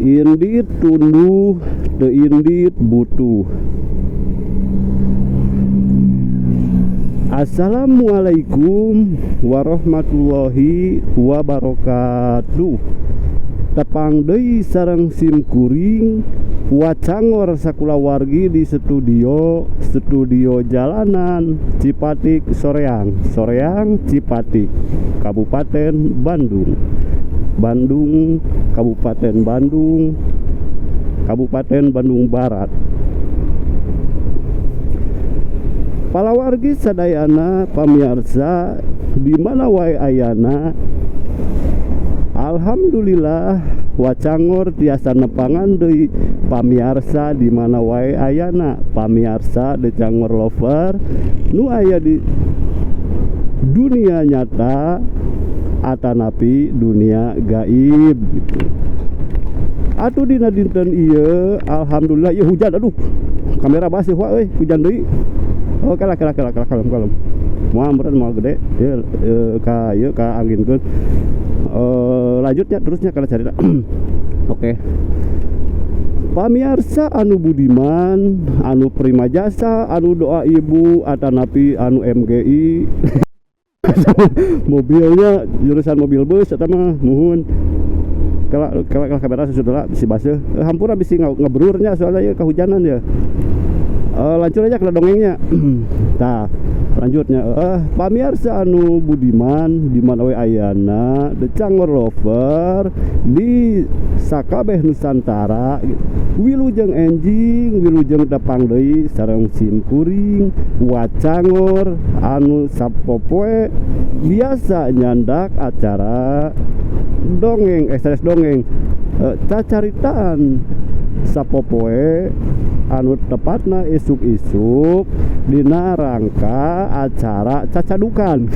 Indit tunduh teu indit butuh. Assalamualaikum warahmatullahi wabarakatuh. Tepang deui sareng sim kuring Wacangor sakulawargi di studio jalanan Cipatik Soreang, Soreang Cipatik, Kabupaten Bandung, Bandung, Kabupaten Bandung, Kabupaten Bandung Barat. Palawargi sadayana pamiarsa di mana wae ayana, alhamdulillah Wacangor tiasa nepangan deui pamiarsa di mana wae ayana. Pamiarsa The Cangor Lover nu aya di dunia nyata atanapi dunia gaib gitu. Atuh dina dinten ieu alhamdulillah ieu hujan, aduh kamera baseuh wae euy, hujan deui. Oh kalah kalah kalah kalah kalem kalem. Moal meureun moal gede ieu ka ieu ka anginkeun. Lanjutnya terusnya kalau cerita. Oke. Pamiarsa anu budiman, anu prima jasa, anu doa ibu atanapi anu MGI. Mobilnya jurusan mobil bus eta mah muhun. Kalau kalau kamera sudah bisi baseuh. Hampura bisi ngebrurnya soalnya ya kehujanan ya. Lanjut aja ke dongengnya. Tah, lanjutnya pamiarsa anu budiman di mana we ayana The Cangor Lover di sakabeh Nusantara gitu. Wilujeng enjing, wilujeng tepang deui sareng sim kuring Wacangor anu sapopoe biasa nyandak acara dongeng, sanes dongeng, cacaritaan sapopoe anu tepatna isuk-isuk dina rangka acara cacadukan.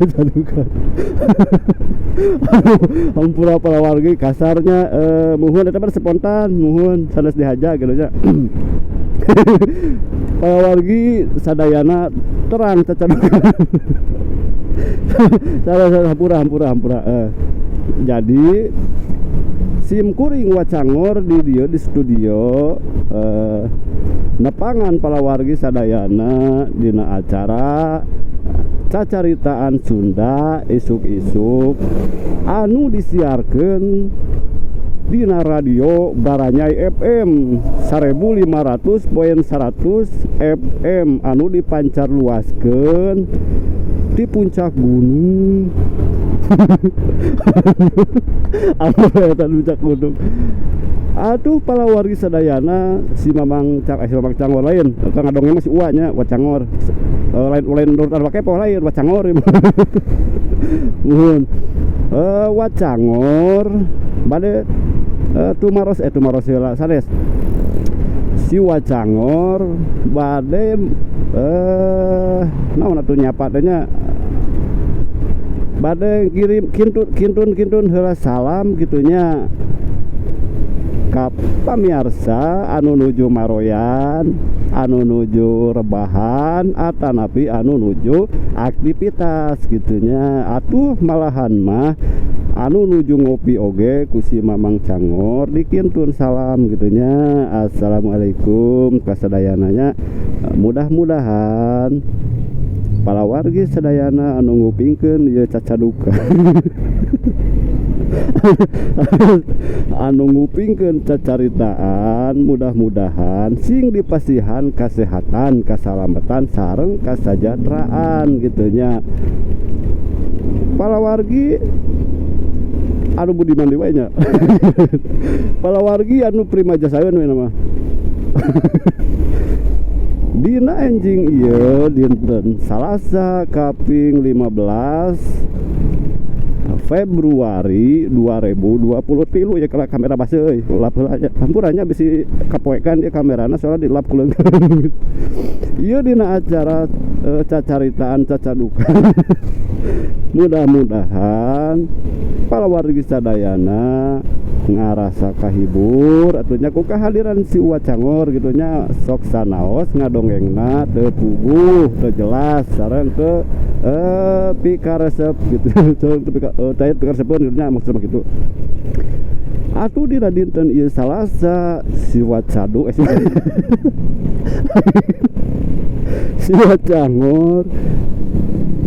Cacadukan. Hampura para wargi kasarnya, muhun eta mah spontan, muhun sanes dihaja gitu nya. Para wargi sadayana terang cacadukan. Salah salah hampura hampura hampura. Jadi sim kuring Wacangor di dieu di studio nepangan palawargi sadayana dina acara cacaritaan Sunda isuk-isuk anu disiarkeun dina radio Baranyai FM 1500.100 FM anu dipancarluaskeun di puncak gunung. Anu eta puncak gunung. Aduh palawargi sadayana si Mamang si Mamang Cangor lain, kang ngadongeng mah si Uwa nya Wacangor. Lain lain urutan wakepo lain Wacangor. Nuhun. Wacangor bade tumaros tumaros heula sanes. Si Wacangor bade naon atuh nyapa teh nya, bade kirim kintun kintun kintun heula salam gitunya ka pamiarsa anu nuju maroyan, anu nuju rebahan atanapi anu nuju aktivitas gitunya. Atuh malahan mah anu nuju ngopi oge ku si Mamang Cangor dikintun salam gitunya. Assalamualaikum kasadayananya. Mudah-mudahan palawargi sadayana anu ngupingkeun ieu cacadukan anu ngupingkeun cacaritaan mudah-mudahan sing dipasihan kasehatan, kasalamatan sareng kasajahteraan gitunya. Palawargi anu budiman deui wae nya. Palawargi anu prima jasa we nama. Dina enjing ieu dinten Salasa kaping 15 Februari 2023 ya. Kalau kamera baseuh euy, lap heula nya. Hampuranya bisi kapoekan ieu kamerana soalnya dilap ku leungeun. Ieu dina acara cacaritaan cacadukan. Mudah-mudahan palawargi sadayana Ngarasa kahibur atuh nya ku kehadiran si Uwa Cangor gitu nya. Sok sanaos ngadongengna teu puguh, teu jelas, sareng teu pikaresep gitu, teu pika teu pikaresepeun gitu nya, maksudna gitu. Atuh dina dinten ieu Salasa si Wacadu si Uwa Cangor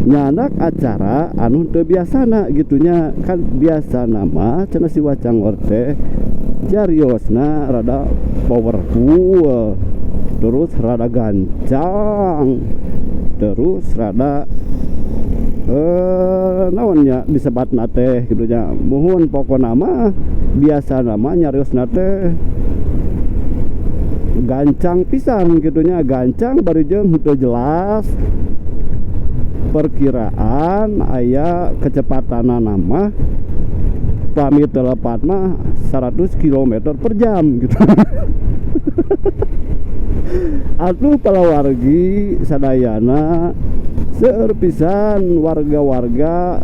nyanak acara anu teu biasana gitu nya. Kan biasana mah cenah si Uwa Cangor teh jariosna rada powerful, terus rada gancang, terus rada naon nya disebatna teh gitu nya. Muhun, pokona mah biasana mah nyariosna teh gancang pisan gitu nya, gancang bari jeung teu jelas. Perkiraan aya kecepatanana mah pami teu lepat mah 100 km per jam gitu. Atuh palawargi sadayana, seueur pisan warga-warga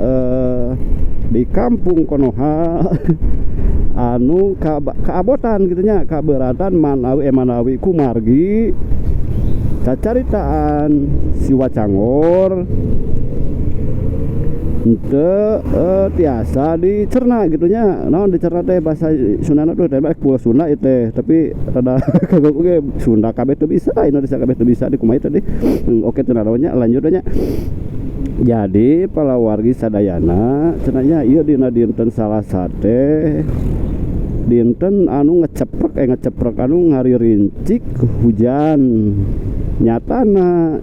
di kampung Konoha anu kaabotan gitu nya, kaberatan manawi kumargi cacaritaan si Uwa Cangor henteu tiasa dicerna gitu nya. Naon dicerna teh bahasa Sundana tuh teh full Sunda ieu teh, tapi rada kagok oge. Sunda kabeh teu bisa, Indonesia kabeh teu bisa, di kumaha tadi. Oke, teu naraon nya, lanjut nya. Jadi palawargi sadayana cenah nya, ieu dina dinten Salasa teh dinten anu ngeceprek, anu ngaririncik hujan. Nyatana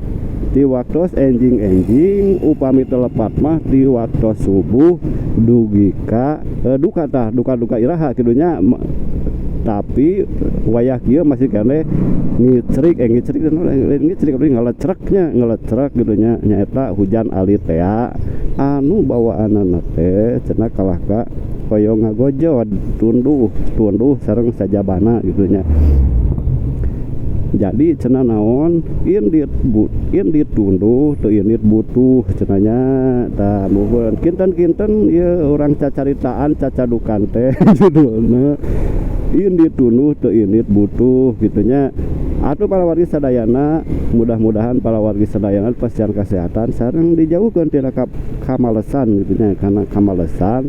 di waktos enjing-enjing, upami teu lepat mah di waktos subuh dugi ka duka tah, duka-duka iraha kitu nya. Tapi wayah kieu masih keneh ngicrik, ngicrik lain ngicrik tapi ngalecreknya, ngalecrek gitu nya. Nyaeta hujan alit tea anu bawaanana teh cenah kalah ka hoyong ngagojod, tunduh tunduh sareng sajabana gitu nya. Jadi cenah naon, indit bu, indit tunduh teu indit butuh cenah nya. Tah, muhun, kinten-kinten ieu urang cacaritaan cacadukan teh judulna indit tunduh teu indit butuh gitu nya. Atuh palawargi sadayana, mudah-mudahan palawargi sadayana pasihan kesehatan sareng dijauhkeun tina kamalesan gitu nya, karena kamalesan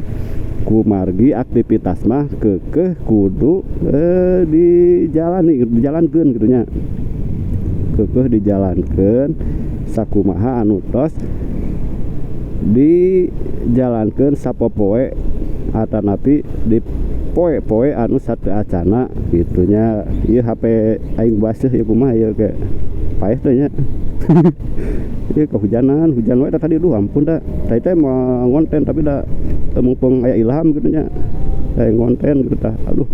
kumargi aktivitas mah keukeuh kudu dijalani, dijalankeun gitu nya, keukeuh dijalankeun sakumaha anu tos dijalankeun sapopoe atanapi di poe-poe anu sateuacana gitu nya. Ieu HP aing baseuh ieu, kumaha ieu ge, paeh teh nya. Ieu kehujanan, hujan wae tadi. Duh, ampun da, tadi teh moal ngonten tapi da mumpung aya ilham gitu nya, aya ngonten gitu tah. Aduh,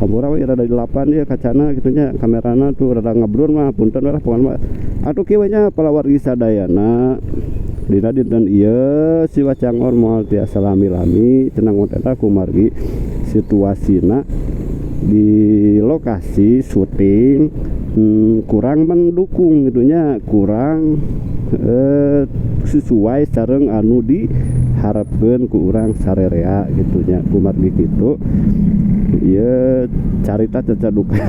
hampura we, rada dilapan ieu kacana gitu nya, kamerana tuh rada ngeblur mah punten we lah pokona mah. Atuh kieu we nya, palawargi sadayana, dina dinten ieu si Uwa Cangor moal tiasa lami-lami cenah ngonten kumargi situasina di lokasi syuting kurang mendukung gitu nya, kurang sesuai sareng anu diharapkeun ku urang sarerea gitu nya. Kumargi kitu ieu carita cacadukan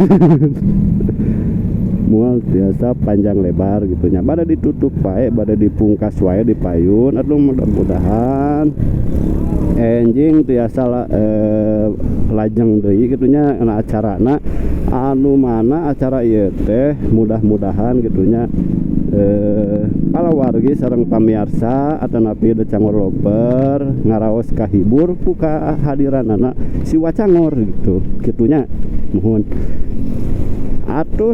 moal tiasa panjang lebar gitu nya, bade ditutup wae, bade dipungkas wae di payun. Aduh, mudah-mudahan enjing tiasa lajeng deui gitu nya na acarana, anu mana acara ieu teh mudah-mudahan gitu nya palawargi sareng pamiarsa atanapi The Cangor Lover ngaraos kahibur ku kahadiranana si Uwa Cangor gitu kitu nya. Muhun atuh,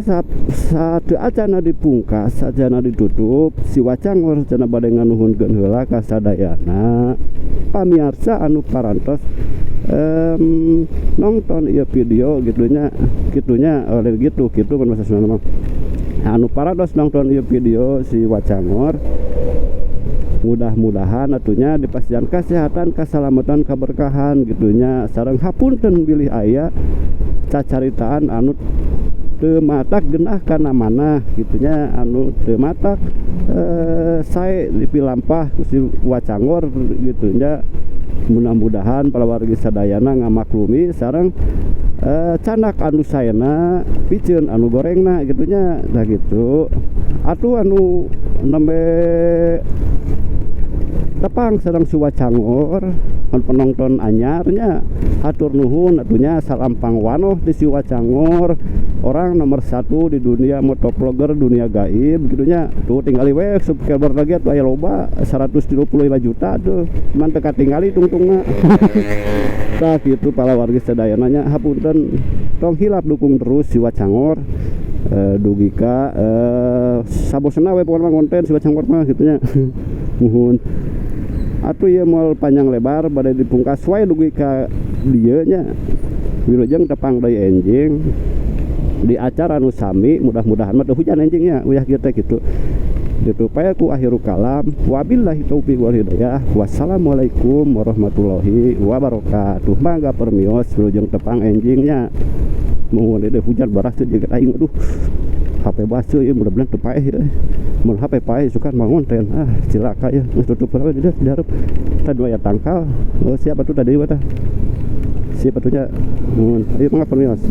sateuacana dipungkas, acana ditutup, si Uwa Cangor cenah bade nganuhunkeun heula ka sadayana pamiarsa anu parantos nongton ieu video gitu nya, kitu nya, oleh gitu kitu kan bahasa Sunda mah, anu parantos nongton ieu video si Uwa Cangor, mudah-mudahan atunya dipasihan kesehatan, keselamatan, keberkahan gitu nya. Sareng hapunten bilih aya cacaritaan anu teu matak genah kana mana gitu nya, anu teu matak sae dipilampah ku si Uwa Cangor gitu nya. Mudah-mudahan para wargi sadayana ngamaklumi sareng candak anu saena, piceun anu gorengna gitu nya. Nah, gitu atuh. Anu nembe tepang sareng Si Uwa Cangor, anu penonton anyarnya, hatur nuhun atuh nya. Salam pangwanoh di Si Uwa Cangor, orang nomor satu di dunia motovlogger dunia gaib gitu nya. Tuh, tinggali we subscriber lagi atuh aya loba, 135 juta tuh, cuman teu katingali tungtungna. Tah, gitu para wargi sadayana nya. Hapunten, tong hilap dukung terus Si Uwa Cangor dugi ka sabosena we pokona mah konten Si Uwa Cangor mah gitu nya. Muhun atuh, ieu moal panjang lebar, bade dipungkas wae dugi ka dieu nya. Wilujeng tepang deui enjing di acara nu sami, mudah-mudahan mah teu hujan enjingnya uyah kieu teh. Gitu ditutup ku akhirul kalam, wabillahi taufiq wal hidayah, wassalamualaikum warahmatullahi wabarakatuh. Mangga permios, wilujeng tepang enjingnya. Muhun. Ini hujan beras tuh juga aing, aduh, HP baseuh ya, mudah-mudahan teu paeh ya. Mun HP paeh suka mau ngonten, ah, cilaka ya. Geus, tutup heula di dieu, dihareup tadi aya tangkal. Oh, siapa tuh tadi tah, siapa tuh nya. Muhun, ayo mangga, permios.